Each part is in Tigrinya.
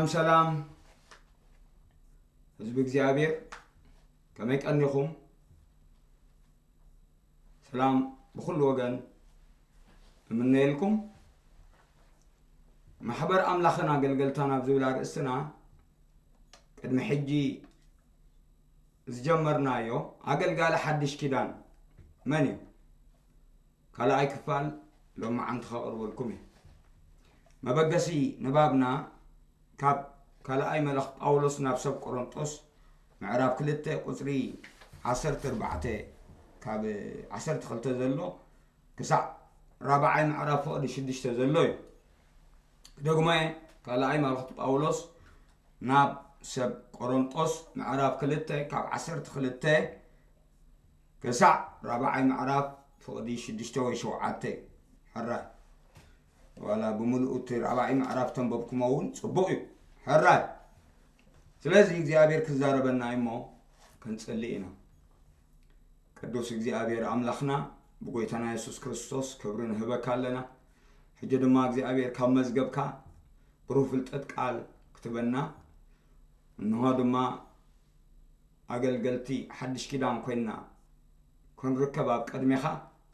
ሰላም፣ ሰላም፣ ህዝቢ እግዚኣብሔር፣ ከመይ ቀኒኹም? ሰላም ብኹሉ ወገን እምነየልኩም። ማሕበር ኣምላኽን ኣገልገልታን ኣብ ዝብል ኣርእስትና ቅድሚ ሕጂ ዝጀመርናዮ ኣገልጋሊ ሓድሽ ኪዳን መን እዩ? ካልኣይ ክፋል ሎማዓንቲ ከቕርበልኩም እየ። መበገሲ ንባብና ካብ ካልኣይ መልእኽቲ ጳውሎስ ናብ ሰብ ቆሮንጦስ ምዕራፍ ክልተ ቁጽሪ ዓሰርተ ኣርባዕተ፣ ካብ ዓሰርተ ክልተ ዘሎ ክሳዕ ራብዓይ ምዕራፍ ፍቕዲ ሽዱሽተ ዘሎ እዩ። ክደግሞ እየ፣ ካልኣይ መልእኽቲ ጳውሎስ ናብ ሰብ ቆሮንጦስ ምዕራፍ ክልተ ካብ ዓሰርተ ክልተ ክሳዕ ራብዓይ ምዕራፍ ፍቕዲ ሽዱሽተ ወይ ሸውዓተ እዩ። ሕራይ፣ ዋላ ብምሉኡ እቲ ራብዓይ ምዕራፍ ተንበብኩሞ እውን ጽቡቕ እዩ። ሕራይ፣ ስለዚ እግዚኣብሔር ክዛረበና እዩ እሞ ክንጽሊ ኢና። ቅዱስ እግዚኣብሔር ኣምላኽና፣ ብጎይታና የሱስ ክርስቶስ ክብሪ ንህበካ ኣለና። ሕጂ ድማ እግዚኣብሔር ካብ መዝገብካ ብሩህ ፍልጠት ቃል ክትበና፣ እንሆ ድማ ኣገልገልቲ ሓድሽ ኪዳን ኮይንና ክንርከብ ኣብ ቅድሜኻ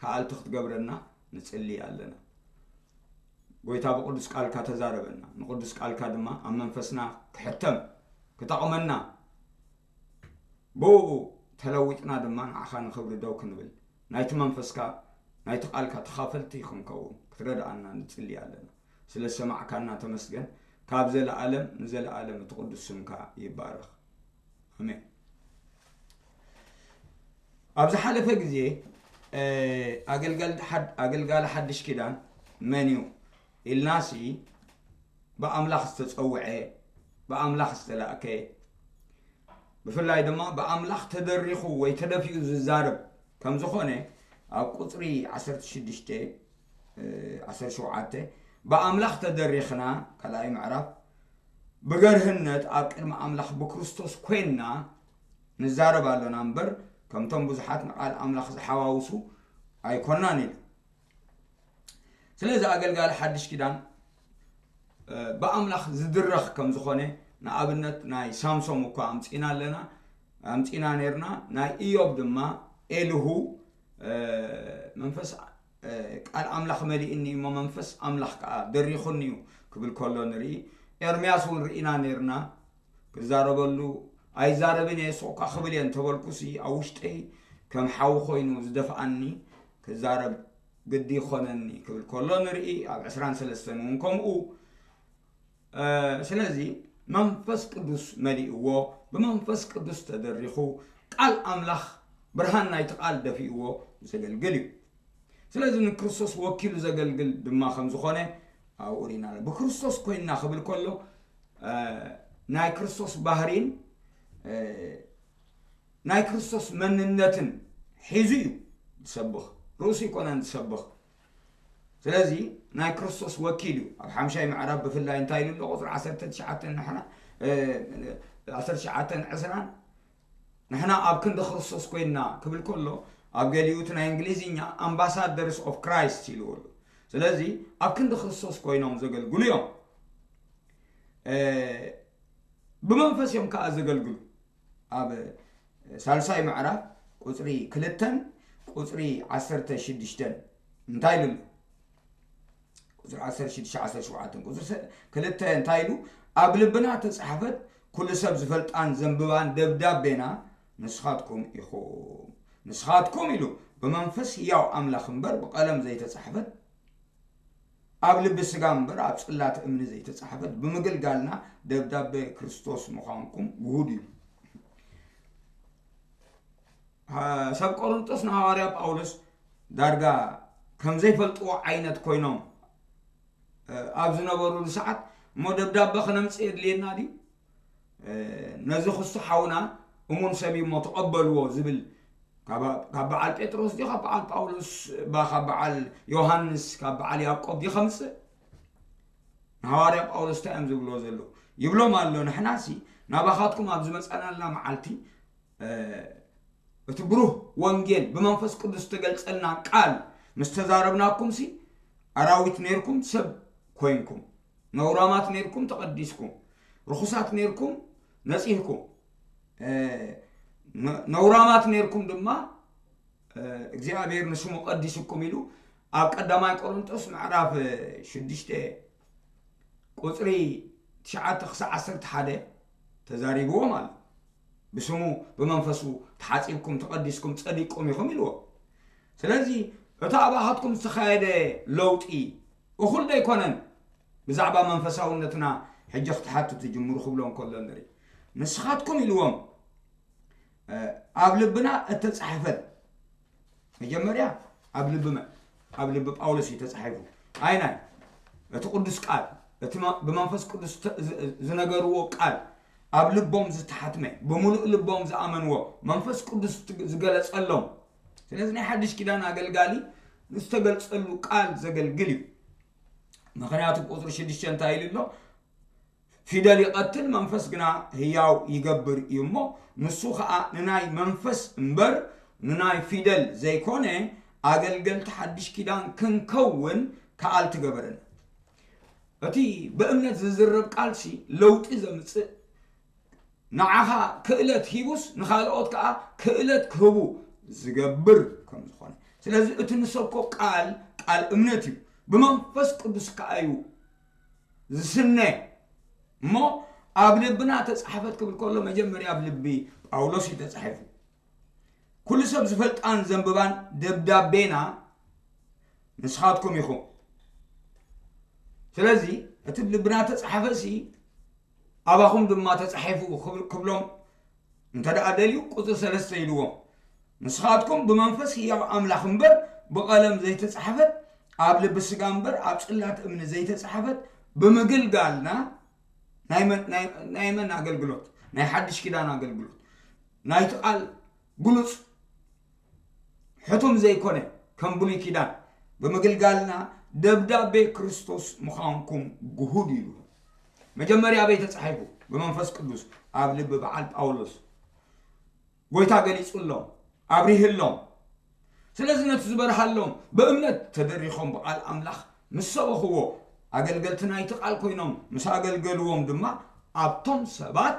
ከኣልቲ ክትገብረና ንጽሊ ኣለና። ጎይታ ብቅዱስ ቃልካ ተዛረበና፣ ንቅዱስ ቃልካ ድማ ኣብ መንፈስና ክሕተም ክጠቕመና፣ ብኡ ተለዊጥና ድማ ንዓኻ ንኽብሪ ደው ክንብል፣ ናይቲ መንፈስካ ናይቲ ቃልካ ተኻፈልቲ ክንከውን ክትረድኣና ንጽሊ ኣለና። ስለ ዝሰማዕካና ተመስገን። ካብ ዘለኣለም ንዘለኣለም እቲ ቅዱስ ስምካ ይባረኽ። ኣሜን። ኣብ ዝሓለፈ ግዜ፣ እ፣ ኣገልጋል-፣ ሓድ-፣ ኣገልጋሊ ሓድሽ ኪዳን መን እዩ ኢልናሲ፣ ብኣምላኽ ዝተጸውዐ፣ ብኣምላኽ ዝተላእከ፣ ብፍላይ ድማ ብኣምላኽ ተደሪኹ ወይ ተደፊኡ ዝዛረብ ከም ዝኾነ ኣብ ቁጽሪ ዓሰርተ ሽዱሽተ፣ እ፣ ዓሰርተ ሸውዓተ፣ ብኣምላኽ ተደሪኽና፣ ካልኣይ ምዕራፍ፣ ብገርህነት ኣብ ቅድሚ ኣምላኽ ብክርስቶስ ኮይንና ንዛረብ ኣሎና እምበር፣ ከምቶም ብዙሓት ንቃል ኣምላኽ ዝሓዋውሱ ኣይኮናን ኢሉ። ስለዚ ኣገልጋሊ ሓድሽ ኪዳን፣ እ፣ ብኣምላኽ ዝድረኽ ከም ዝኾነ፣ ንኣብነት ናይ ሳምሶም እኳ ኣምጺና ኣለና፣ ኣምጺና ነርና። ናይ ኢዮብ ድማ ኤልሁ፣ እ፣ መንፈስ፣ እ፣ ቃል ኣምላኽ መሊእኒ እሞ መንፈስ ኣምላኽ ከኣ ደሪኹኒ እዩ ክብል ከሎ ንርኢ። ኤርምያስ እውን ርኢና ነርና። ክዛረበሉ ኣይዛረብን እየ፣ ንስኻ ክብል እየ እንተበልኩሲ፣ ኣብ ውሽጠይ ከም ሓዊ ኮይኑ ዝደፍኣኒ፣ ክዛረብ ግዲ ይኾነኒ ክብል ከሎ ንርኢ። ኣብ ዕስራን ሰለስተን እውን ከምኡ። እ፣ ስለዚ መንፈስ ቅዱስ መሊእዎ፣ ብመንፈስ ቅዱስ ተደሪኹ፣ ቃል ኣምላኽ፣ ብርሃን ናይቲ ቃል ደፊእዎ ዘገልግል እዩ። ስለዚ ንክርስቶስ ወኪሉ ዘገልግል ድማ ከም ዝኾነ ኣብኡ ርኢና። ብክርስቶስ ኮይንና ክብል ከሎ፣ እ፣ ናይ ክርስቶስ ባህሪን፣ እ፣ ናይ ክርስቶስ መንነትን ሒዙ እዩ ዝሰብኽ። ርእሱ ኣይኮነን ዝሰብኽ። ስለዚ ናይ ክርስቶስ ወኪል እዩ። ኣብ ሓምሻይ ምዕራፍ ብፍላይ እንታይ ኢሉ ኣሎ? ቁጽሪ ዓሰርተ ትሽዓተ ንሕና፣ እ፣ ዓሰርተ ትሽዓተ ዕስራን ንሕና ኣብ ክንዲ ክርስቶስ ኮይንና ክብል ከሎ፣ ኣብ ገሊኡ እቲ ናይ እንግሊዝኛ ኣምባሳደርስ ኦፍ ክራይስት ኢልዎ ኣሎ። ስለዚ ኣብ ክንዲ ክርስቶስ ኮይኖም ዘገልግሉ እዮም። እ፣ ብመንፈስ እዮም ከኣ ዘገልግሉ። ኣብ ሳልሳይ ምዕራፍ ቁጽሪ ክልተን ቁጽሪ ዓሰርተ ሽዱሽተን እንታይ ኢሉ ኣሎ? ቁጽሪ ዓሰርተ ሽዱሽተ፣ ዓሰርተ ሸውዓተ፣ ቁጽሪ ሰ-፣ ክልተ እንታይ ኢሉ? ኣብ ልብና ተጻሕፈት፣ ኩሉ ሰብ ዝፈልጣን ዘንብባን ደብዳቤና ንስኻትኩም ኢኹም። ንስኻትኩም ኢሉ ብመንፈስ ህያው ኣምላኽ እምበር ብቐለም ዘይተጻሕፈት፣ ኣብ ልቢ ስጋ እምበር ኣብ ጽላት እምኒ ዘይተጻሕፈት ብምግልጋልና ደብዳቤ ክርስቶስ ምዃንኩም ግሁድ እዩ። ሃ-፣ ሰብ ቆሮንጦስ ንሃዋርያ ጳውሎስ ዳርጋ ከም ዘይፈልጥዎ ዓይነት ኮይኖም፣ እ፣ ኣብ ዝነበሩሉ ሰዓት፣ እሞ ደብዳቤ ከነምጽእ የድልየና ድዩ? እ፣ ነዚ ክሱ ሓውና እሙን ሰብ እዩ እሞ ተቐበልዎ ዝብል ካብ፣ ካብ በዓል ጴጥሮስ ድዩ፣ ካብ በዓል ጳውሎስ፣ ባ-፣ ካብ በዓል ዮሃንስ፣ ካብ በዓል ያዕቆብ ድዩ ከምጽእ? ንሃዋርያ ጳውሎስ እንታይ እዮም ዝብልዎ ዘለዉ? ይብሎም ኣሎ፣ ንሕናሲ ናባኻትኩም ኣብ ዝመጻናላ መዓልቲ፣ እ፣ እቲ ብሩህ ወንጌል ብመንፈስ ቅዱስ ዝተገልጸልና ቃል ምስ ተዛረብናኩምሲ፣ ኣራዊት ኔርኩም ሰብ ኮይንኩም፣ ነውራማት ኔርኩም ተቐዲስኩም፣ ርኹሳት ነርኩም፣ ነጺህኩም፣ ነውራማት ነርኩም ድማ እግዚኣብሔር ንስሙ ቀዲስኩም ኢሉ ኣብ ቀዳማይ ቆሮንጦስ ምዕራፍ ሽዱሽተ ቁፅሪ ትሽዓተ ክሳብ ዓሰርተ ሓደ ተዛሪብዎም ኣሎ። ብስሙ ብመንፈሱ ተሓፂብኩም ተቐዲስኩም ፀዲቅኩም ኢኹም ኢልዎም። ስለዚ እቲ ኣባኻትኩም ዝተኻየደ ለውጢ እኹል ዶ ኣይኮነን? ብዛዕባ መንፈሳውነትና ሕጂ ክትሓቱ ትጅምሩ ክብሎም ከሎ ንርኢ። ንስኻትኩም ኢልዎም ኣብ ልብና እተጻሕፈት መጀመርያ ኣብ ልቢ መን? ኣብ ልቢ ጳውሎስ እዩ ተጻሒፉ። ኣይናይ እቲ ቅዱስ ቃል እቲ ብመንፈስ ቅዱስ ዝነገርዎ ቃል ኣብ ልቦም ዝተሓትመ ብምሉእ ልቦም ዝኣመንዎ መንፈስ ቅዱስ ዝገለጸሎም። ስለዚ ናይ ሓድሽ ኪዳን ኣገልጋሊ ንዝተገልጸሉ ቃል ዘገልግል እዩ። ምክንያቱ ቁፅሪ ሽዱሽተ እንታይ ኢሉ ኣሎ? ፊደል ይቐትል መንፈስ ግና ህያው ይገብር እዩ እሞ ንሱ ኸኣ ንናይ መንፈስ እምበር ንናይ ፊደል ዘይኮነ ኣገልገልቲ ሓድሽ ኪዳን ክንከውን ከኣል ትገበረን። እቲ ብእምነት ዝዝረብ ቃልሲ ለውጢ ዘምጽእ ንዓኻ ክእለት ሂቡስ ንኻልኦት ከኣ ክእለት ክህቡ ዝገብር ከም ዝኾነ። ስለዚ እቲ ንሰብኮ ቃል ቃል እምነት እዩ፣ ብመንፈስ ቅዱስ ከኣ እዩ ዝስነ። እሞ ኣብ ልብና ተጻሕፈት ክብል ከሎ መጀመርያ ኣብ ልቢ ጳውሎስ እዩ ተጻሒፉ። ኩሉ ሰብ ዝፈልጣን ዘንብባን ደብዳቤና ንስኻትኩም ኢኹም። ስለዚ እቲ ልብና ተጻሕፈ ሲ ኣባኹም ድማ ተጻሒፉ ክብሎም እንተ ደኣ ደልዩ ቁጽሪ ሰለስተ ኢልዎም። ንስኻትኩም ብመንፈስ ህያው ኣምላኽ እምበር ብቐለም ዘይተጻሕፈት ኣብ ልቢ ስጋ እምበር ኣብ ጽላት እምኒ ዘይተጻሕፈት ብምግልጋልና ናይ መን ኣገልግሎት? ናይ ሓድሽ ኪዳን ኣገልግሎት ናይቲ ቃል ግሉጽ ሕቱም ዘይኮነ ከም ብሉይ ኪዳን ብምግልጋልና ደብዳቤ ክርስቶስ ምዃንኩም ግሁድ ኢሉ። መጀመርያ ኣበይ ተጻሒፉ? ብመንፈስ ቅዱስ ኣብ ልቢ በዓል ጳውሎስ። ጎይታ ገሊጹሎም ኣብሪህሎም። ስለዚ ነቲ ዝበርሃሎም ብእምነት ተደሪኾም ብቓል ኣምላኽ ምስ ሰበኽዎ ኣገልገልቲ ናይቲ ቃል ኮይኖም ምስ ኣገልገልዎም ድማ ኣብቶም ሰባት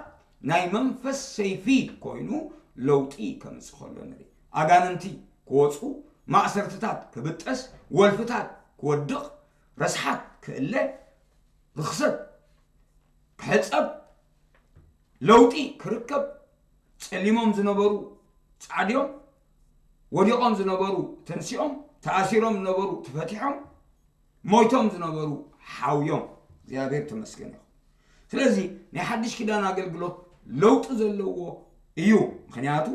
ናይ መንፈስ ሰይፊ ኮይኑ ለውጢ ከምጽእ ከሎ ንርኢ። ኣጋንንቲ ክወጹ፣ ማእሰርትታት ክብጠስ፣ ወልፍታት ክወድቕ፣ ረስሓት ክእለ፣ ርኽሰት ክሕጸብ፣ ለውጢ ክርከብ፣ ጸሊሞም ዝነበሩ ጻዕድዮም፣ ወዲቖም ዝነበሩ ተንሲኦም፣ ተኣሲሮም ዝነበሩ ተፈቲሖም፣ ሞይቶም ዝነበሩ ሓውዮም። እግዚኣብሔር ተመስገን ይኹን። ስለዚ ናይ ሓድሽ ኪዳን ኣገልግሎት ለውጢ ዘለዎ እዩ። ምክንያቱ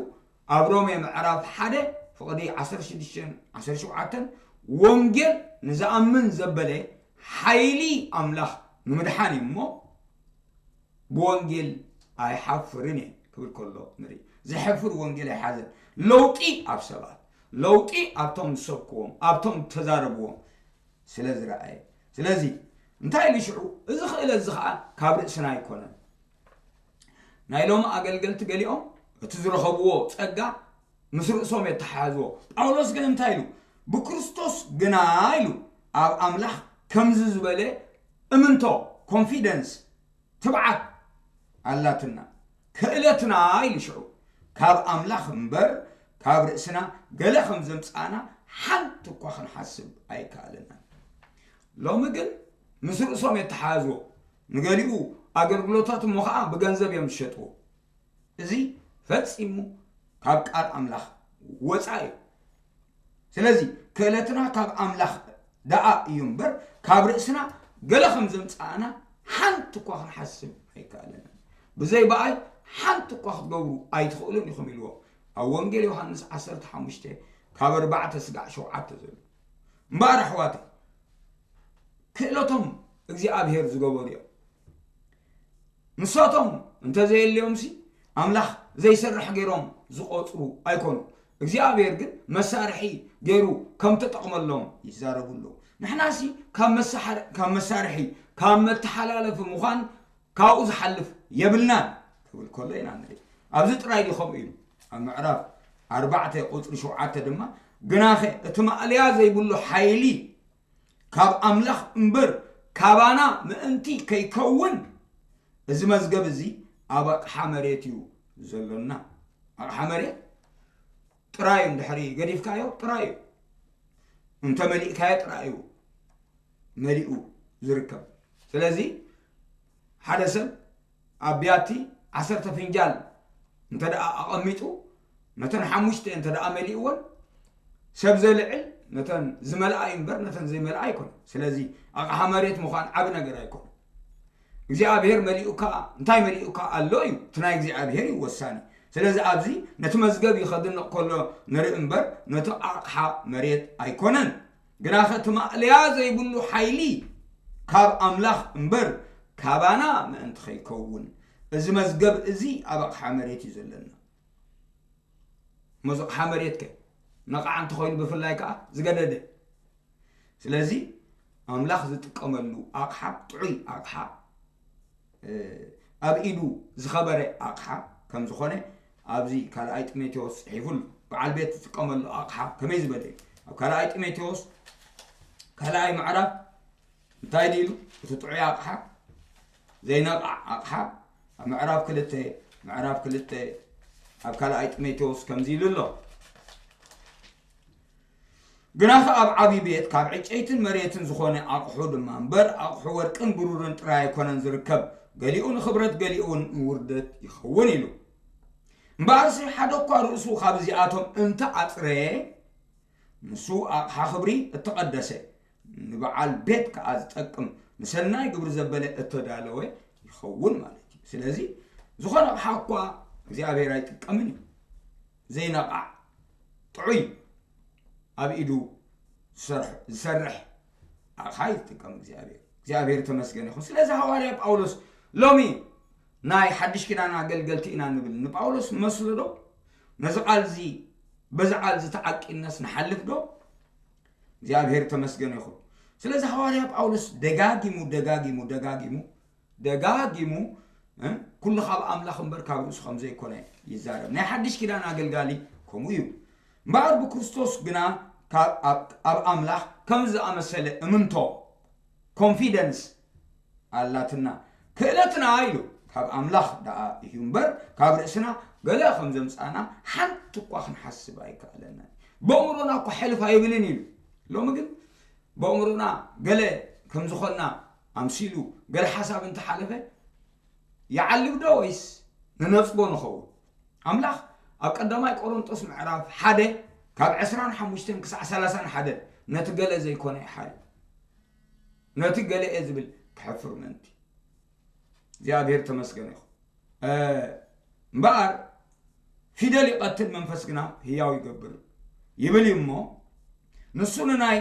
ኣብ ሮሜ ምዕራፍ ሓደ ፍቕዲ ዓሰርተ ሽዱሽተን ዓሰርተ ሸውዓተን ወንጌል ንዝኣምን ዘበለ ሓይሊ ኣምላኽ ንምድሓን እዩ እሞ ብወንጌል ኣይሓፍርን እየ ክብል ከሎ ንርኢ። ዘሕፍር ወንጌል ኣይሓዘን። ለውጢ ኣብ ሰባት፣ ለውጢ ኣብቶም ዝሰብክዎም፣ ኣብቶም ዝተዛረብዎም ስለ ዝረኣየ። ስለዚ እንታይ ኢሉ ሽዑ? እዚ ክእለት እዚ ኸዓ ካብ ርእስና ኣይኮነን። ናይ ሎሚ ኣገልገልቲ ገሊኦም እቲ ዝረኸብዎ ጸጋ ምስ ርእሶም የተሓሕዝዎ። ጳውሎስ ግን እንታይ ኢሉ? ብክርስቶስ ግና ኢሉ ኣብ ኣምላኽ ከምዚ ዝበለ እምንቶ፣ ኮንፊደንስ፣ ትብዓት ኣላትና። ክእለትና ኢሉ ሽዑ ካብ ኣምላኽ እምበር ካብ ርእስና ገለ ከም ዘምጻእና ሓንቲ እኳ ክንሓስብ ኣይከኣለናን። ሎሚ ግን ምስ ርእሶም የተሓዝዎ። ንገሊኡ ኣገልግሎታት እሞ ኸዓ ብገንዘብ እዮም ዝሸጥዎ። እዚ ፈጺሙ ካብ ቃል ኣምላኽ ወጻኢ እዩ። ስለዚ ክእለትና ካብ ኣምላኽ ደኣ እዩ እምበር ካብ ርእስና ገለ ከም ዘምጻእና ሓንቲ እኳ ክንሓስብ ኣይከኣለናን። ብዘይ ብኣይ ሓንቲ እኳ ክትገብሩ ኣይትኽእሉን ኢኹም ኢልዎ ኣብ ወንጌል ዮሃንስ ዓሰርተ ሓሙሽተ ካብ ኣርባዕተ ስጋዕ ሸውዓተ ዘሎ። እምበኣር ኣሕዋተይ ክእለቶም እግዚኣብሔር ዝገበሩ እዮም። ንሳቶም እንተዘየልዮምሲ ኣምላኽ ዘይሰርሕ ገይሮም ዝቖጽሩ ኣይኮኑ። እግዚኣብሔር ግን መሳርሒ ገይሩ ከም ተጠቕመሎም ይዛረቡ ኣለዉ። ንሕናሲ ካብ መሳርሒ ካብ መተሓላለፊ ምዃን ካብኡ ዝሓልፍ የብልናን ክብል ከሎ ኢና ንርኢ። ኣብዚ ጥራይ ድዩ ከምኡ ኢሉ? ኣብ ምዕራፍ ኣርባዕተ ቁፅሪ ሸውዓተ ድማ ግናኸ እቲ ማእለያ ዘይብሉ ሓይሊ ካብ ኣምላኽ እምበር ካባና ምእንቲ ከይከውን እዚ መዝገብ እዚ ኣብ ኣቕሓ መሬት እዩ ዘሎና። ኣቕሓ መሬት ጥራይ እንድሕሪ ገዲፍካዮ ጥራይ እዩ፣ እንተመሊእካዮ ጥራይ እዩ መሊኡ ዝርከብ። ስለዚ ሓደ ሰብ ኣብ ቢያቲ ዓሰርተ ፍንጃል እንተ ደኣ ኣቐሚጡ፣ ነተን ሓሙሽተ እንተ ደኣ መሊእወን፣ ሰብ ዘልዕል ነተን ዝመልኣ እዩ እምበር ነተን ዘይመልኣ ኣይኮነን። ስለዚ ኣቕሓ መሬት ምዃን ዓቢ ነገር ኣይኮነን። እግዚኣብሔር መሊኡካ፣ እንታይ መሊኡካ ኣሎ እዩ፣ እቲ ናይ እግዚኣብሔር እዩ ወሳኒ። ስለዚ ኣብዚ ነቲ መዝገብ እዩ ከድንቕ ከሎ ንርኢ እምበር ነቲ ኣቕሓ መሬት ኣይኮነን። ግናኸ እቲ ማእለያ ዘይብሉ ሓይሊ ካብ ኣምላኽ እምበር ካባና ምእንቲ ኸይከውን፣ እዚ መዝገብ እዚ ኣብ ኣቕሓ መሬት እዩ ዘለና። እሞ እዚ ኣቕሓ መሬት ከ ነቓዕ እንተኾይኑ ብፍላይ ከኣ ዝገደደ። ስለዚ ኣምላኽ ዝጥቀመሉ ኣቕሓ ጥዑይ ኣቕሓ፣ እ፣ ኣብ ኢዱ ዝኸበረ ኣቕሓ ከም ዝኾነ ኣብዚ ካልኣይ ጢሞቴዎስ ጽሒፉሉ። በዓል ቤት ዝጥቀመሉ ኣቕሓ ከመይ ዝበለ እዩ? ኣብ ካልኣይ ጢሞቴዎስ ካልኣይ ምዕራፍ እንታይ ድዩ ኢሉ? እቲ ጥዑይ ኣቕሓ፣ ዘይነቓዕ ኣቕሓ፣ ኣብ ምዕራፍ ክልተ፣ ምዕራፍ ክልተ ኣብ ካልኣይ ጢሞቴዎስ ከምዚ ኢሉ ኣሎ። ግናኸ ኣብ ዓቢ ቤት ካብ ዕጨይትን መሬትን ዝኾነ ኣቕሑ ድማ እምበር፣ ኣቕሑ ወርቅን ብሩርን ጥራይ ኣይኮነን ዝርከብ፣ ገሊኡ ንኽብረት፣ ገሊኡ እውን ንውርደት ይኸውን ኢሉ። እምበኣርሲ ሓደ እኳ ርእሱ ካብ እዚኣቶም እንተ ኣጽረየ፣ ንሱ ኣቕሓ ክብሪ እተቐደሰ፣ ንበዓል ቤት ከኣ ዝጠቅም፣ ንሰናይ ግብሪ ዘበለ እተዳለወ ይኸውን ማለት እዩ። ስለዚ ዝኾነ ኣቕሓ እኳ እግዚኣብሔር ኣይጥቀምን እዩ። ዘይነቓዕ፣ ጥዑይ፣ ኣብ ኢዱ ዝሰርሕ፣ ዝሰርሕ ኣቕሓ እዩ ዝጥቀም እግዚኣብሔር። እግዚኣብሔር ተመስገን ይኹን። ስለዚ ሃዋርያ ጳውሎስ ሎሚ ናይ ሓድሽ ኪዳን ኣገልገልቲ ኢና ንብል ንጳውሎስ ንመስሎ ዶ? ነዚ ቃል እዚ፣ በዚ ቃል እዚ ተዓቂንናስ ንሓልፍ ዶ? እግዚኣብሔር ተመስገን ይኹን። ስለዚ ሃዋርያ ጳውሎስ ደጋጊሙ፣ ደጋጊሙ፣ ደጋጊሙ፣ ደጋጊሙ፣ እ፣ ኩሉ ካብ ኣምላኽ እምበር ካብ ርእሱ ከም ዘይኮነ ይዛረብ። ናይ ሓድሽ ኪዳን ኣገልጋሊ ከምኡ እዩ። እምበኣር ብክርስቶስ ግና ካብ፣ ኣብ፣ ኣብ ኣምላኽ ከም ዝኣመሰለ እምንቶ፣ ኮንፊደንስ፣ ኣላትና። ክእለትና ኢሉ ካብ ኣምላኽ ደኣ እዩ እምበር፣ ካብ ርእስና ገለ ከም ዘምጻና ሓንቲ እኳ ክንሓስብ ኣይከኣለናን። በእምሮና እኳ ሕልፍ ኣይብልን ኢሉ። ሎሚ ግን በእምሮና ገለ ከም ዝኾንና ኣምሲሉ ገለ ሓሳብ እንተሓለፈ ይዓልብ ዶ ወይስ ንነጽጎ ንኸውን? ኣምላኽ ኣብ ቀዳማይ ቆሮንጦስ ምዕራፍ ሓደ ካብ ዕስራን ሓሙሽተን ክሳዕ ሰላሳን ሓደ ነቲ ገለ ዘይኮነ ይሓልፍ። ነቲ ገለ እየ ዝብል ክሕፍር ምእንቲ። እግዚኣብሔር ተመስገን ይኹን። እ፣ እምበኣር ፊደል ይቐትል መንፈስ ግና ህያው ይገብር ይብል እዩ እሞ፣ ንሱ ንናይ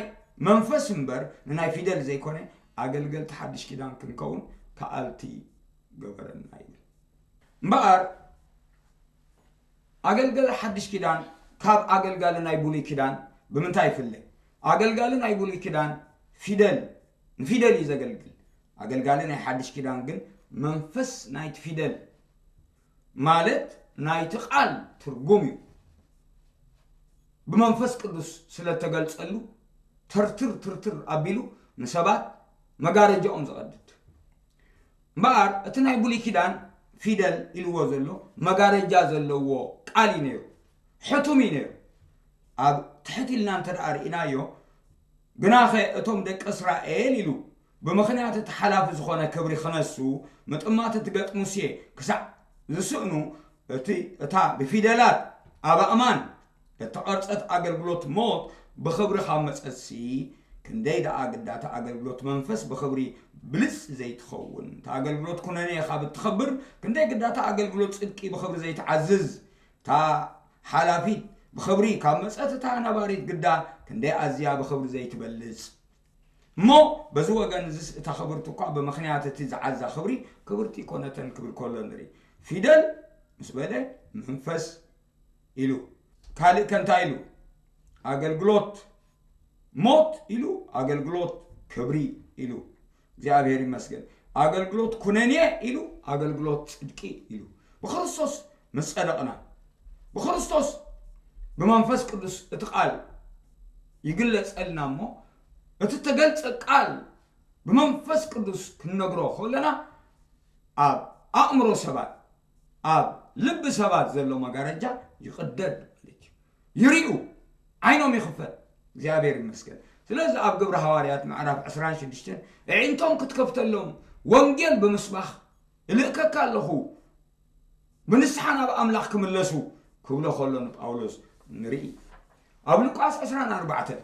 መንፈስ እምበር ንናይ ፊደል ዘይኮነ ኣገልገልቲ ሓድሽ ኪዳን ክንከውን ከኣልቲ ገበረና ይብል። እምበኣር ኣገልጋሊ ሓድሽ ኪዳን ካብ ኣገልጋሊ ናይ ብሉይ ኪዳን ብምንታይ ይፍለ? ኣገልጋሊ ናይ ብሉይ ኪዳን ፊደል፣ ንፊደል እዩ ዘገልግል። ኣገልጋሊ ናይ ሓድሽ ኪዳን ግን መንፈስ ናይቲ ፊደል፣ ማለት ናይቲ ቃል ትርጉም እዩ። ብመንፈስ ቅዱስ ስለ እተገልጸሉ፣ ትርትር ትርትር ኣቢሉ ንሰባት መጋረጃኦም ዝቐድድ። እምበኣር እቲ ናይ ብሉይ ኪዳን ፊደል ኢልዎ ዘሎ መጋረጃ ዘለዎ ቃል እዩ ነይሩ፣ ሕቱም እዩ ነይሩ። ኣብ ትሕት ኢልና እንተ ደኣ ርኢናዮ፣ ግናኸ እቶም ደቂ እስራኤል ኢሉ ብምኽንያት እቲ ሓላፊ ዝኾነ ክብሪ ክነሱ፣ ምጥማት እቲ ገጽ ሙሴ ክሳዕ ዝስእኑ፣ እቲ፣ እታ ብፊደላት ኣብ ኣእማን እተቐርጸት ኣገልግሎት ሞት ብኽብሪ ካብ መጸትሲ፣ ክንደይ ደኣ ግዳታ ኣገልግሎት መንፈስ ብኽብሪ ብልጽ ዘይትኸውን፣ እታ ኣገልግሎት ኩነኔ ካብ እትኸብር፣ ክንደይ ግዳታ ኣገልግሎት ጽድቂ ብኽብሪ ዘይትዓዝዝ፣ እታ ሓላፊት ብኽብሪ ካብ መጸት፣ እታ ነባሪት ግዳ ክንደይ ኣዝያ ብኽብሪ ዘይትበልጽ። እሞ በዚ ወገን እዚስ እታ ክብርቲ እኳ ብምኽንያት እቲ ዝዓዛ ክብሪ ክብርቲ ኣይኮነተን ክብል ከሎ ንርኢ። ፊደል ምስ በለ መንፈስ ኢሉ። ካልእ ከ እንታይ ኢሉ? ኣገልግሎት ሞት ኢሉ፣ ኣገልግሎት ክብሪ ኢሉ። እግዚኣብሔር ይመስገን። ኣገልግሎት ኩነኔ ኢሉ፣ ኣገልግሎት ጽድቂ ኢሉ። ብክርስቶስ ምስ ጸደቕና፣ ብክርስቶስ ብመንፈስ ቅዱስ እቲ ቃል ይግለጸልና እሞ፣ እቲ እተገልጸ ቃል ብመንፈስ ቅዱስ ክንነግሮ ከለና፣ ኣብ ኣእምሮ ሰባት፣ ኣብ ልቢ ሰባት ዘሎ መጋረጃ ይቕደድ ማለት እዩ። ይሪኡ፣ ዓይኖም ይኽፈት። እግዚኣብሔር ይመስገን። ስለዚ ኣብ ግብረ ሃዋርያት ምዕራፍ ዕስራን ሽዱሽተን፣ ኣዒንቶም ክትከፍተሎም፣ ወንጌል ብምስባኽ እልእከካ ኣለኹ፣ ብንስሓ ናብ ኣምላኽ ክምለሱ ክብሎ ከሎ ንጳውሎስ ንርኢ። ኣብ ሉቃስ ዕስራን ኣርባዕተን፣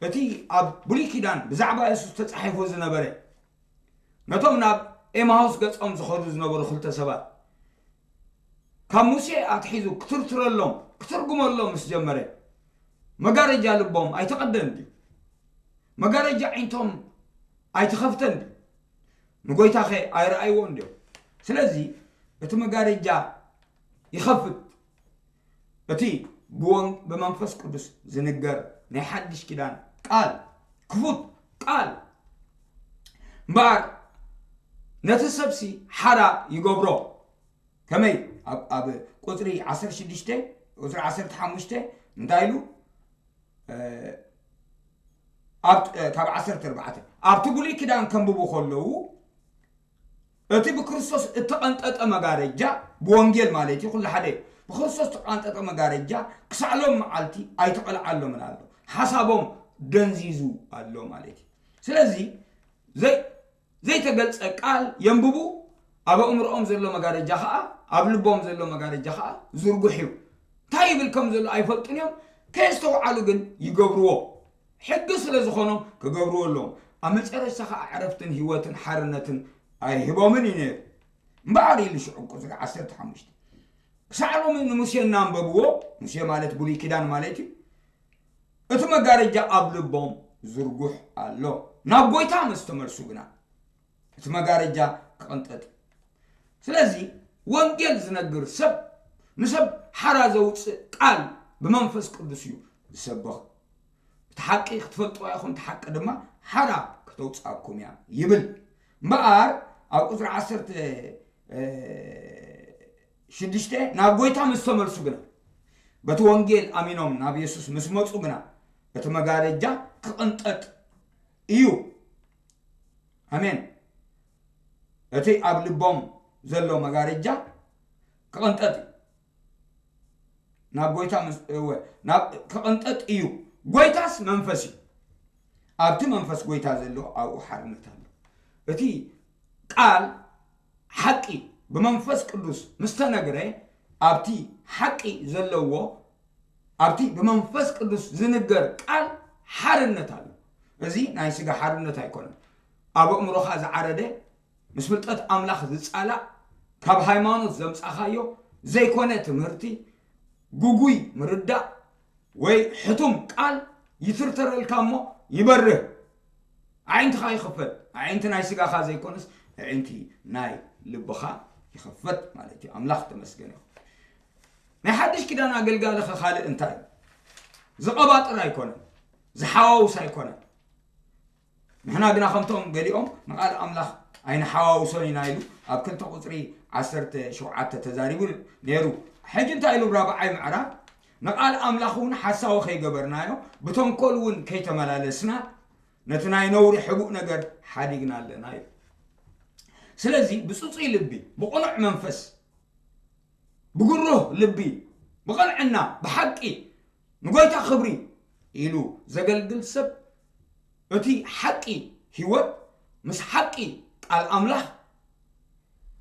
እቲ ኣብ ብሉይ ኪዳን ብዛዕባ የሱስ ተጻሒፉ ዝነበረ፣ ነቶም ናብ ኤማሁስ ገጾም ዝኸዱ ዝነበሩ ክልተ ሰባት፣ ካብ ሙሴ ኣትሒዙ ክትርትረሎም፣ ክትርጉመሎም ምስ ጀመረ፣ መጋረጃ ልቦም ኣይተቐደን ድዩ? መጋረጃ ኣዒንቶም ኣይተኸፍተን ድዩ? ንጎይታኸ ኣይረኣይዎን ድዮም? ስለዚ እቲ መጋረጃ ይኸፍት። እቲ ብወን-፣ ብመንፈስ ቅዱስ ዝንገር ናይ ሓድሽ ኪዳን ቃል፣ ክፉት ቃል እምበኣር፣ ነቲ ሰብሲ ሓራ ይገብሮ። ከመይ? ኣብ፣ ኣብ ቁጽሪ ዓሰርተ ሽዱሽተ፣ ቁጽሪ ዓሰርተ ሓሙሽተ እንታይ ኢሉ? እ፣ ኣብ፣ እ፣ ካብ ዓሰርተ ኣርባዕተ፣ ኣብቲ ብሉይ ኪዳን ከንብቡ ከለዉ፣ እቲ ብክርስቶስ እተቐንጠጠ መጋረጃ፣ ብወንጌል ማለት እዩ፣ ኩሉ ሓደ እዩ። ብክርስቶስ እተቐንጠጠ መጋረጃ ክሳዕ ሎም መዓልቲ ኣይተቐልዓሎምን ኣሎ። ሓሳቦም ደንዚዙ ኣሎ ማለት እዩ። ስለዚ፣ ዘይ-፣ ዘይተገልጸ ቃል የንብቡ፣ ኣብ ኣእምሮኦም ዘሎ መጋረጃ ኸኣ፣ ኣብ ልቦም ዘሎ መጋረጃ ኸኣ ዝርጉሕ እዩ። እንታይ ይብል ከም ዘሎ ኣይፈልጡን እዮም፣ ከየስተውዓሉ ግን ይገብርዎ። ሕጊ ስለ ዝኾኖም ክገብርዎ ኣለዎም። ኣብ መጨረሽታ ኸኣ ዕረፍትን ህይወትን ሓርነትን ኣይህቦምን እዩ ነይሩ። እምበኣር ኢሉ ሽዑ ቁጽሪ ዓሰርተ ሓሙሽተ፣ ክሳዕ ሎሚ ንሙሴ እናንበብዎ፣ ሙሴ ማለት ብሉይ ኪዳን ማለት እዩ፣ እቲ መጋረጃ ኣብ ልቦም ዝርጉሕ ኣሎ። ናብ ጎይታ ምስ ተመልሱ ግና፣ እቲ መጋረጃ ክቕንጠጥ እዩ። ስለዚ፣ ወንጌል ዝነግር ሰብ፣ ንሰብ ሓራ ዘውጽእ ቃል ብመንፈስ ቅዱስ እዩ ዝሰብኽ። እቲ ሓቂ ክትፈልጥዋ ኢኹም፣ እቲ ሓቂ ድማ ሓራ ከተውጽኣኩም እያ ይብል። እምበኣር፣ ኣብ ቁጽሪ ዓሰርተ ሽዱሽተ፣ ናብ ጎይታ ምስ ተመልሱ ግና፣ በቲ ወንጌል ኣሚኖም ናብ የሱስ ምስ መጹ ግና፣ እቲ መጋረጃ ክቕንጠጥ እዩ። ኣሜን። እቲ ኣብ ልቦም ዘሎ መጋረጃ ክቕንጠጥ እዩ። ናብ ጎይታ ምስ-፣ እወ፣ ናብ፣ ክቕንጠጥ እዩ። ጎይታስ መንፈስ እዩ። ኣብቲ መንፈስ ጎይታ ዘሎ ኣብኡ ሓርነት ኣሎ። እቲ ቃል ሓቂ ብመንፈስ ቅዱስ ምስ ተነግረ፣ ኣብቲ ሓቂ ዘለዎ፣ ኣብቲ ብመንፈስ ቅዱስ ዝንገር ቃል ሓርነት ኣሎ። እዚ ናይ ስጋ ሓርነት ኣይኮነን። ኣብ ኣእምሮኻ ዝዓረደ፣ ምስ ፍልጠት ኣምላኽ ዝጻላእ፣ ካብ ሃይማኖት ዘምጻኻዮ ዘይኮነ ትምህርቲ፣ ግጉይ ምርዳእ ወይ ሕቱም ቃል ይትርተረልካ እሞ ይበርህ። ኣዒንትኻ ይኽፈት። ኣዒንቲ ናይ ስጋኻ ዘይኮነስ፣ ኣዒንቲ ናይ ልብኻ ይኽፈት ማለት እዩ። ኣምላኽ ተመስገን ይኹን። ናይ ሓድሽ ኪዳን ኣገልጋሊ ኸ ካልእ እንታይ እዩ? ዝቐባጥር ኣይኮነን፣ ዝሓዋውስ ኣይኮነን። ንሕና ግና ከምቶም ገሊኦም ንቓል ኣምላኽ ኣይንሓዋውሶን ኢና ኢሉ ኣብ ክልተ ቁጽሪ ዓሰርተ ሸውዓተ ተዛሪቡ ነይሩ። ሕጂ እንታይ ኢሉ ራብዓይ ምዕራፍ? ንቓል ኣምላኽ እውን ሓሳዊ ከይገበርናዮ፣ ብተንኮል እውን ከይተመላለስና፣ ነቲ ናይ ነውሪ ሕቡእ ነገር ሓዲግና ኣለና እዩ። ስለዚ ብጽጹይ ልቢ፣ ብቕኑዕ መንፈስ፣ ብግሩህ ልቢ፣ ብቕንዕና፣ ብሓቂ ንጎይታ ክብሪ ኢሉ ዘገልግል ሰብ፣ እቲ ሓቂ ህይወት ምስ ሓቂ ቃል ኣምላኽ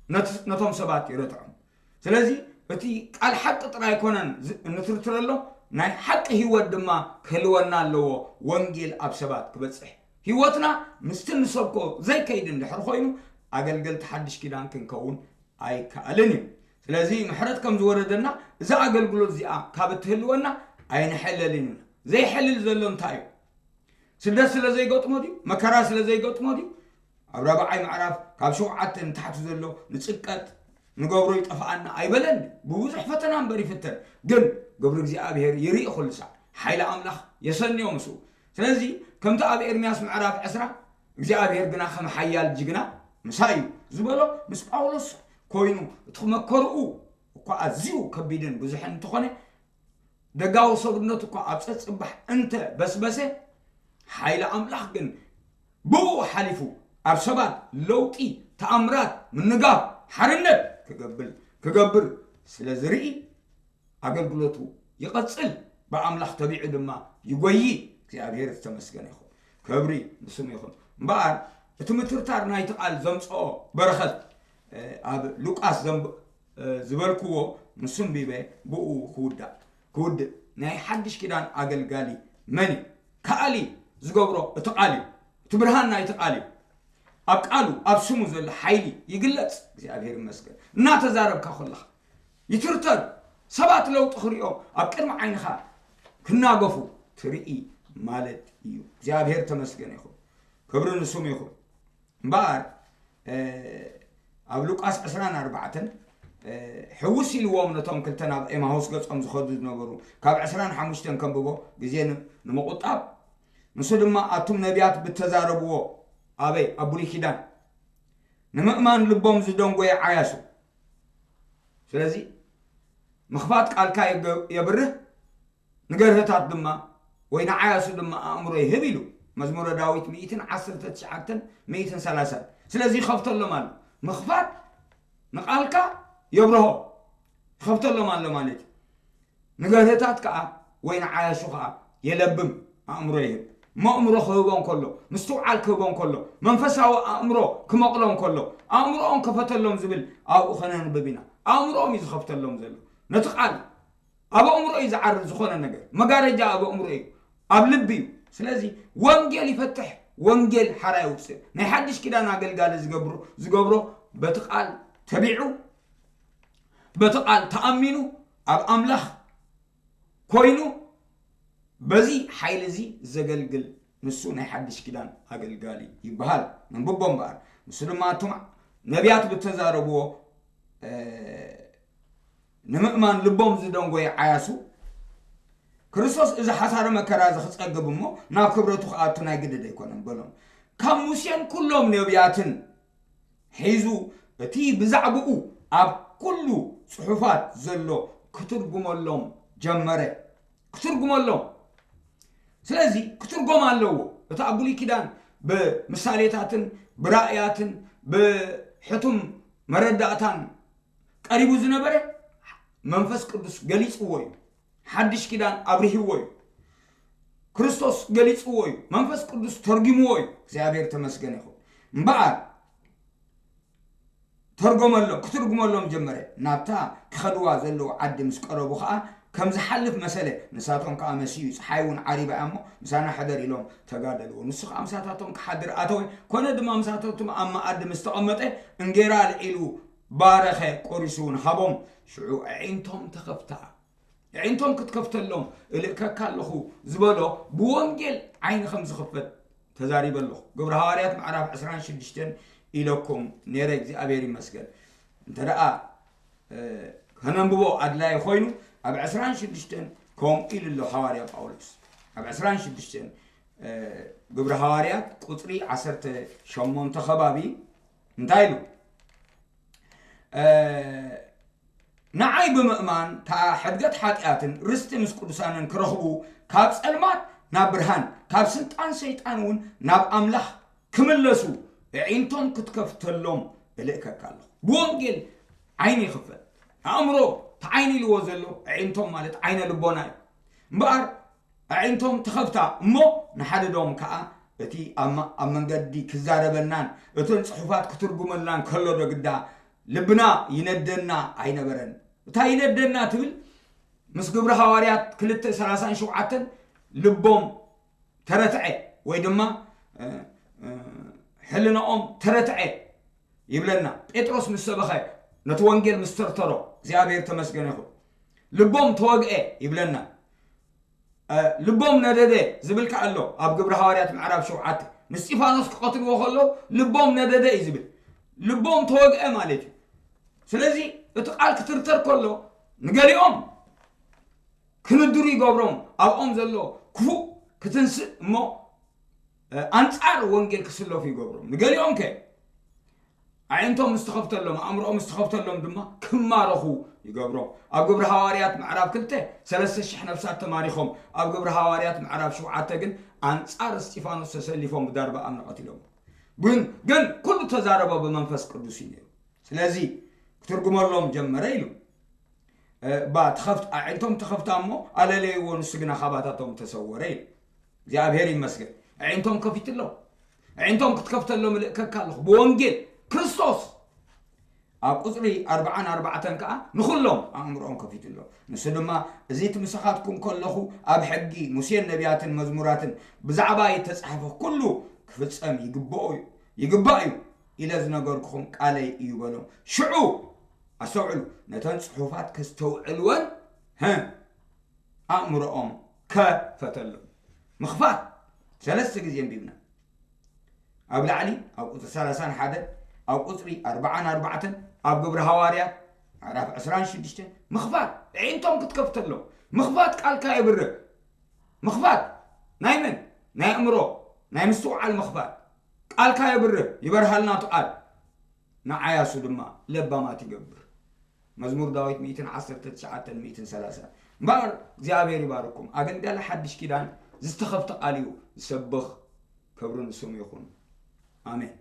ነት-፣ ነቶም ሰባት ይረትዖም። ስለዚ እቲ ቃል ሓቂ ጥራይ ኣይኮነን ዝ-፣ እንትርትረሎም፣ ናይ ሓቂ ህይወት ድማ ክህልወና ኣለዎ፣ ወንጌል ኣብ ሰባት ክበጽሕ። ህይወትና ምስቲ ንሰብኮ ዘይከይድ እንድሕር ኮይኑ፣ ኣገልገልቲ ሓድሽ ኪዳን ክንከውን ኣይከኣልን እዩ። ስለዚ ምሕረት ከም ዝወረደና፣ እዛ ኣገልግሎት እዚኣ ካብ እትህልወና ኣይንሕለልን ኢና። ዘይሕልል ዘሎ እንታይ እዩ? ስደት ስለ ዘይገጥሞ ድዩ? መከራ ስለ ዘይገጥሞ ድዩ? ኣብ ራብዓይ ምዕራፍ ካብ ሸውዓተ ንታሕቲ ዘሎ ንጽቀጥ፣ ንገብሮ ይጠፍኣና ኣይበለን። ብብዙሕ ፈተና እምበር ይፍተን። ግን ግብሪ እግዚኣብሔር ይርኢ ኩሉ ሳዕ። ሓይሊ ኣምላኽ የሰንዮ ምስኡ። ስለዚ ከምቲ ኣብ ኤርምያስ ምዕራፍ ዕስራ፣ እግዚኣብሔር ግና ከም ሓያል ጅግና ምሳይ እዩ ዝበሎ ምስ ጳውሎስ ኮይኑ፣ እቲ መከርኡ እኳ ኣዝዩ ከቢድን ብዙሕን እንተኾነ፣ ደጋዊ ሰብነቱ እኳ ኣብ ጸጽባሕ እንተ በስበሰ፣ ሓይሊ ኣምላኽ ግን ብኡ ሓሊፉ ኣብ ሰባት ለውጢ፣ ተኣምራት፣ ምንጋፍ፣ ሓርነት ክገብር ክገብር ስለ ዝርኢ ኣገልግሎቱ ይቐጽል፣ ብኣምላኽ ተቢዑ ድማ ይጎዪ። እግዚኣብሔር ዝተመስገነ ይኹን። ክብሪ ንስሙ ይኹን። እምበኣር እቲ ምትርታር ናይቲ ቃል ዘምጽኦ በረኸት፣ እ፣ ኣብ ሉቃስ ዘንብ-፣ እ፣ ዝበልክዎ ምስ ኣንቢበ ብኡ ክውዳእ፣ ክውድእ። ናይ ሓድሽ ኪዳን ኣገልጋሊ መን እዩ? ከኣሊ ዝገብሮ እቲ ቃል እዩ። እቲ ብርሃን ናይቲ ቃል እዩ። ኣብ ቃሉ፣ ኣብ ስሙ ዘሎ ሓይሊ ይግለጽ። እግዚኣብሔር ይመስገን። እናተዛረብካ ከለኻ ይትርተር። ሰባት ለውጢ ክርእዮም ኣብ ቅድሚ ዓይንኻ ክናገፉ ትርኢ ማለት እዩ። እግዚኣብሔር ተመስገን ይኹን። ክብሪ ንስሙ ይኹን። እምበኣር፣ እ፣ ኣብ ሉቃስ ዕስራን ኣርባዕተን፣ እ፣ ሕውስ ኢልዎም ነቶም ክልተ ናብ ኤማሁስ ገጾም ዝኸዱ ዝነበሩ፣ ካብ ዕስራን ሓሙሽተን ከንብቦ ግዜ ን-፣ ንምቑጣብ፣ ንሱ ድማ ኣቱም ነቢያት ብተዛረብዎ፣ ኣበይ? ኣብ ብሉይ ኪዳን፣ ንምእማን ልቦም ዝደንጎየ ዓያሱ። ስለዚ ምኽፋት ቃልካ የገ-፣ የብርህ፣ ንገርህታት ድማ ወይ ንዓያሱ ድማ ኣእምሮ ይህብ ኢሉ። መዝሙረ ዳዊት ሚእትን ዓሰርተ ትሽዓተን ሚእትን ሰላሳን። ስለዚ ይኸፍተሎም ኣሎ። ምኽፋት ንቃልካ የብርሆ፣ ይኸፍተሎም ኣሎ ማለት እዩ። ንገርህታት ከኣ ወይ ንዓያሹ ከኣ የለብም፣ ኣእምሮ ይህብ። እሞ ኣእምሮ ክህቦ እንከሎ፣ ምስትውዓል ክህቦ እንከሎ፣ መንፈሳዊ ኣእምሮ ክመቕሎ እንከሎ፣ ኣእምሮኦም ከፈተሎም ዝብል ኣብኡ ከነንብብ ኢና። ኣእምሮኦም እዩ ዝኸፍተሎም ዘሎ። ነቲ ቃል ኣብ ኣእምሮ እዩ ዝዓርር ዝኾነ ነገር። መጋረጃ ኣብ ኣእምሮ እዩ፣ ኣብ ልቢ እዩ። ስለዚ ወንጌል ይፈትሕ፣ ወንጌል ሓራ የውፅእ። ናይ ሓድሽ ኪዳን ኣገልጋሊ ዝገብሩ-፣ ዝገብሮ በቲ ቃል ተቢዑ፣ በቲ ቃል ተኣሚኑ፣ ኣብ ኣምላኽ ኮይኑ፣ በዚ ሓይሊ እዚ ዘገልግል ንሱ ናይ ሓድሽ ኪዳን ኣገልጋሊ ይበሃል። ነንብቦ እምበኣር። ንሱ ድማ እቶም ነቢያት ብተዛረብዎ፣ እ፣ ንምእማን ልቦም ዝደንጎየ ዓያሱ፣ ክርስቶስ እዚ ሓሳረ መከራ እዚ ክጸግብ እሞ ናብ ክብረቱ ክኣቱ ናይ ግድድ ኣይኮነን በሎም። ካብ ሙሴን ኩሎም ነቢያትን ሒዙ እቲ ብዛዕባኡ ኣብ ኩሉ ጽሑፋት ዘሎ ክትርጉመሎም ጀመረ። ክትርጉመሎም። ስለዚ ክትርጎም ኣለዎ። እቲ ኣብ ብሉይ ኪዳን ብምሳሌታትን ብራእያትን ብሕቱም መረዳእታን ቀሪቡ ዝነበረ መንፈስ ቅዱስ ገሊጽዎ እዩ። ሓድሽ ኪዳን ኣብርሂዎ እዩ። ክርስቶስ ገሊጽዎ እዩ። መንፈስ ቅዱስ ተርጉምዎ እዩ። እግዚኣብሔር ተመስገን ይኹን። እምበኣር ተርጎመሎም፣ ክትርጉመሎም ጀመረ። ናብታ ክኸድዋ ዘለዉ ዓዲ ምስ ቀረቡ ኸኣ ከም ዝሓልፍ መሰለ። ንሳቶም ከኣ መሲዩ፣ ጸሓይ እውን ዓሪባ እያ እሞ ምሳና ሕደር ኢሎም ተጋደልዎ። ንሱ ኸኣ ምሳታቶም ክሓድር ኣተወ። ኮነ ድማ ምሳታቶም ኣብ መኣዲ ምስ ተቐመጠ እንጌራ ኣልዒሉ ባረኸ፣ ቆሪሱ እውን ሃቦም። ሽዑ ኣዒንቶም ተኸፍታ። ኣዒንቶም ክትከፍተሎም እልእከካ ኣለኹ ዝበሎ ብወንጌል ዓይኒ ከም ዝኽፈት ተዛሪበ ኣለኹ። ግብሪ ሃዋርያት ምዕራፍ ዕስራን ሽዱሽተን ኢለኩም ነይረ፣ እግዚኣብሔር ይመስገን። እንተ ደኣ፣ እ፣ ከነንብቦ ኣድላዪ ኮይኑ ኣብ ዕስራን ሽዱሽተን ከምኡ ኢሉ ኣሎ ሃዋርያ ጳውሎስ። ኣብ ዕስራን ሽዱሽተን፣ እ፣ ግብሪ ሃዋርያት ቁጽሪ ዓሰርተ ሸሞንተ ከባቢ እንታይ ኢሉ? እ፣ ንዓይ ብምእማን፣ እታ ሕድገት ሓጢኣትን ርስቲ ምስ ቅዱሳንን ክረኽቡ፣ ካብ ጸልማት ናብ ብርሃን፣ ካብ ስልጣን ሰይጣን እውን ናብ ኣምላኽ ክምለሱ፣ ኣዒንቶም ክትከፍተሎም እልእከካ ኣለኹ። ብወንጌል ዓይኒ ይኽፈት። ኣእምሮ፣ እቲ ዓይኒ ኢልዎ ዘሎ፣ ኣዒንቶም ማለት ዓይነ ልቦና እዩ። እምበኣር፣ ኣዒንቶም ተኸፍታ እሞ፣ ንሓድዶም ከኣ እቲ ኣብ መ-፣ ኣብ መንገዲ ክዛረበናን እተን ጽሑፋት ክትርጉመልናን ከሎ ዶ ግዳ ልብና ይነደና ኣይነበረን። እታ ይነደና ትብል ምስ ግብሪ ሃዋርያት ክልተ ሰላሳን ሸውዓተን ልቦም ተረትዐ ወይ ድማ፣ እ፣ እ፣ ሕልናኦም ተረትዐ ይብለና። ጴጥሮስ ምስ ሰበኸ ነቲ ወንጌል ምስ ተርተሮ እግዚኣብሔር ተመስገነ ይኹን። ልቦም ተወግአ ይብለና። እ፣ ልቦም ነደደ ዝብል ከኣ ኣሎ ኣብ ግብሪ ሃዋርያት ምዕራፍ ሸውዓተ። ንስጢፋኖስ ክቐትልዎ ከለዉ ልቦም ነደደ እዩ ዝብል። ልቦም ተወግአ ማለት እዩ። ስለዚ እቲ ቃል ክትርተር ከሎ ንገሊኦም ክንድሩ ይገብሮም፣ ኣብኦም ዘሎ ክፉእ ክትንስእ እሞ፣ እ፣ ኣንጻር ወንጌል ክስለፉ ይገብሮም። ንገሊኦም ከ ኣዒንቶም ምስ ተኸፍተሎም፣ ኣእምሮኦም ምስ ተኸፍተሎም ድማ ክማረኹ ይገብሮም። ኣብ ግብሪ ሃዋርያት ምዕራፍ ክልተ፣ ሰለስተ ሽሕ ነፍሳት ተማሪኾም፣ ኣብ ግብሪ ሃዋርያት ምዕራፍ ሸውዓተ ግን ኣንጻር እስጢፋኖስ ተሰሊፎም ብዳርባ ኣምኒ ቀቲሎሞ። ግን፣ ግን ኩሉ ተዛረቦ ብመንፈስ ቅዱስ እዩ ነይሩ። ስለዚ ክትርጉመሎም ጀመረ ኢሉ። እ፣ ባ ተኸፍት-፣ ኣዒንቶም ተኸፍታ እሞ ኣለለይዎ፣ ንሱ ግና ካባታቶም ተሰወረ ኢሉ። እግዚኣብሔር ይመስገን። ኣዒንቶም ከፊትሎም። ኣዒንቶም ክትከፍተሎም እልእከካ ኣለኹ። ብወንጌል ክርስቶስ ኣብ ቁጽሪ ኣርብዓን ኣርባዕተን ከኣ ንኹሎም ኣእምሮኦም ከፊትሎም። ንሱ ድማ እዚ እቲ ምሳኻትኩም ከለኹ ኣብ ሕጊ ሙሴን ነቢያትን መዝሙራትን ብዛዕባ እተጻሕፈ ኩሉ ክፍጸም ይግብኦ እዩ፣ ይግባእ እዩ ኢለ ዝነገርኩኹም ቃለይ እዩ በሎም። ሽዑ ኣስተውዕሉ፣ ነተን ጽሑፋት ከስተውዕልወን፣ ሀ፣ ኣእምሮኦም ከፈተሎም። ምኽፋት ሰለስተ ግዜ ኣንቢብና። ኣብ ላዕሊ ኣብ ቁጽሪ ሰላሳን ሓደን፣ ኣብ ቁጽሪ ኣርባዓን ኣርባዕተን፣ ኣብ ግብሪ ሃዋርያት ምዕራፍ ዕስራን ሽዱሽተን፣ ምኽፋት ኣዒንቶም ክትከፍተሎም። ምኽፋት ቃልካ የብርህ። ምኽፋት ናይ መን? ናይ ኣእምሮ፣ ናይ ምስትውዓል ምኽፋት። ቃልካ የብርህ፣ ይበርሃልና እቲ ቃል። ንዓያሱ ድማ ለባማት ይገብር። መዝሙር ዳዊት ሚእትን ዓሰርተ ትሽዓተን ሚእትን ሰላሳን። እምበኣር እግዚኣብሔር ይባርኩም። ኣገልጋሊ ሓድሽ ኪዳን ዝተኸፍተ ቃል እዩ ዝሰብኽ። ክብሪ ንስሙ ይኹን። ኣሜን።